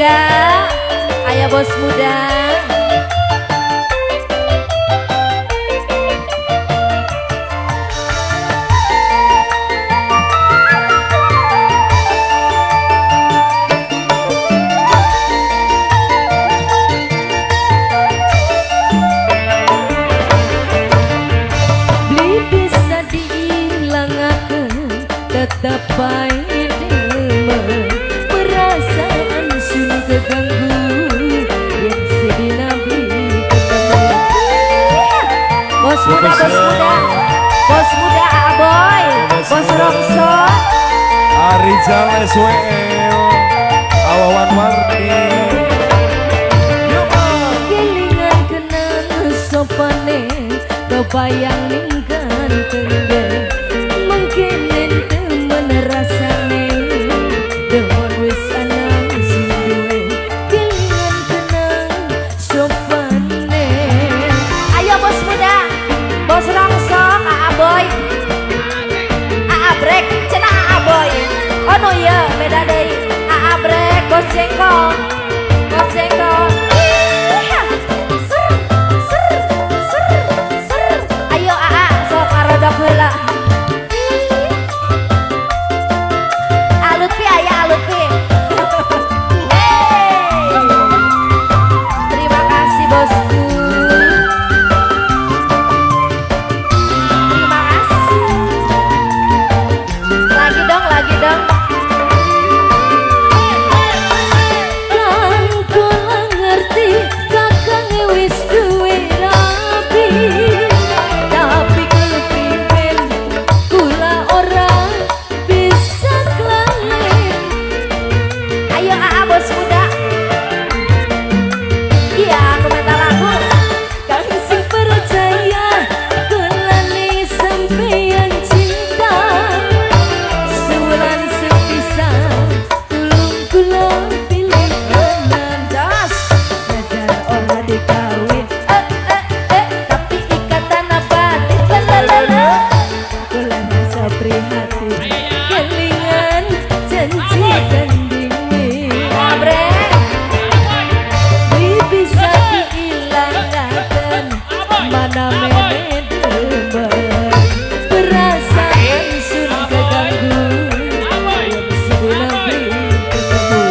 muda, ayo bos muda. Beli bisa diilangaken, tetep bae demen. Perasaan sun keganggu yen sedina beli ketemu. Bos muda, bos muda, bos muda, Aboy, bos Rongso, Arizal SWL, Awawan Warni. Kelingan kenang sopane, kebayang ning gantenge, mungkin temen rasane, demen wis ana sing duwe. Kelingan kenang sopane. Ayo bos muda, bos Rongso, Aboy, Aa Brek, cenah Aa Boy. Oh no iya, beda deui. Aa Brek, bos jengkol, bos jengkol. Iha, ser, ser, ser, ser. Ayo Aa, sok arodok heula. Alut pi aya alut pi. Hey. Terima kasih bosku. Terima kasih. Lagi dong, lagi dong. Kang kula ngerti kakang wis duwe rabi, tapi kepriben kula ora bisa klalen. Ayo Aa bos muda. Iya, aku minta lagu. Kang sing percaya kulane sampeyan cinta. Sewulan sepisan tulung kula pilih kanan das. Najan ora dikawin, eh eh eh, tapi ikatan batin lalalala. Kula rasa prihatin, kelingan janji gandinge. Abre. Beli bisa diilangaken, mana mene demen. Perasaan sun keganggu yen sedina beli ketemu.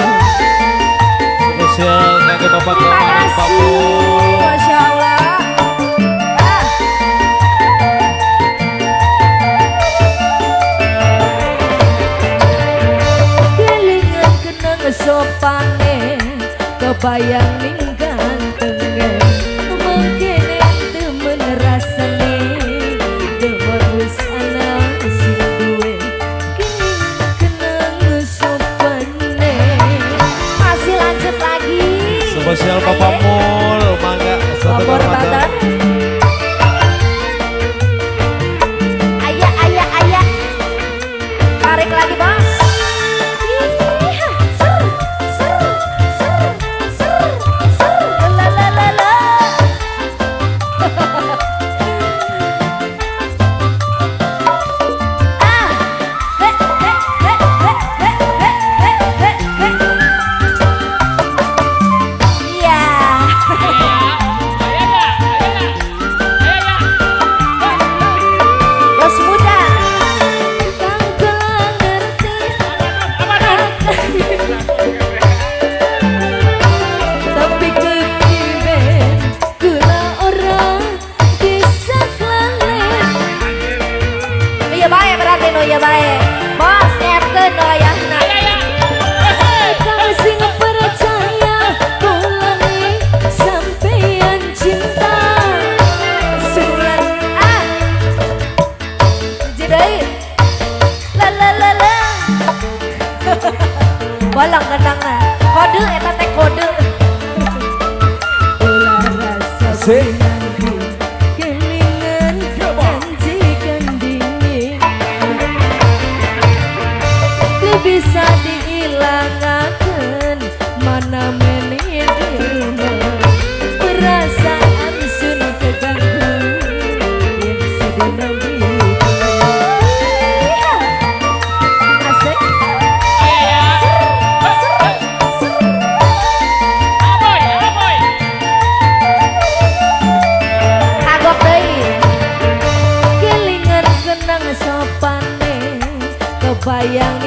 Spesial kanggo Bapak Terima Komar kasih, Papu. Masya Allah. Ah. Kelingan kenang sopane, kebayang ning gantenge, mungkin temen rasane, demen wis ana sing duwe. Kelingan kenang sopane. Masih lanjut lagi. Spesial Bapak Mul, mangga satu Bapak kehormatan. Ramadan. Ayah, ayah, ayah. Tarik lagi, bos. Iha, ser, ser, ser, ser, ser. La, la, la, la. Ah, he, he, he, he, he, he, he, he, he. Iya. Bos muda. Kang kula ngerti. Tapi kepriben kula ora bisa klalen. Iya bae berarti no iya bae. Bos nyiapkeun no ayahna. Kang sing percaya kulane sampeyan cinta. Surat ah. Jadi la la la la. Bolong kendangna. Kode eta teh kode. Kula rasa Asik. prihatin, kelingan janji gandinge. Teu bisa diilangaken, mana mene demen. Perasaan sun keganggu yen sedina beli ketemu. Asik. Bayang.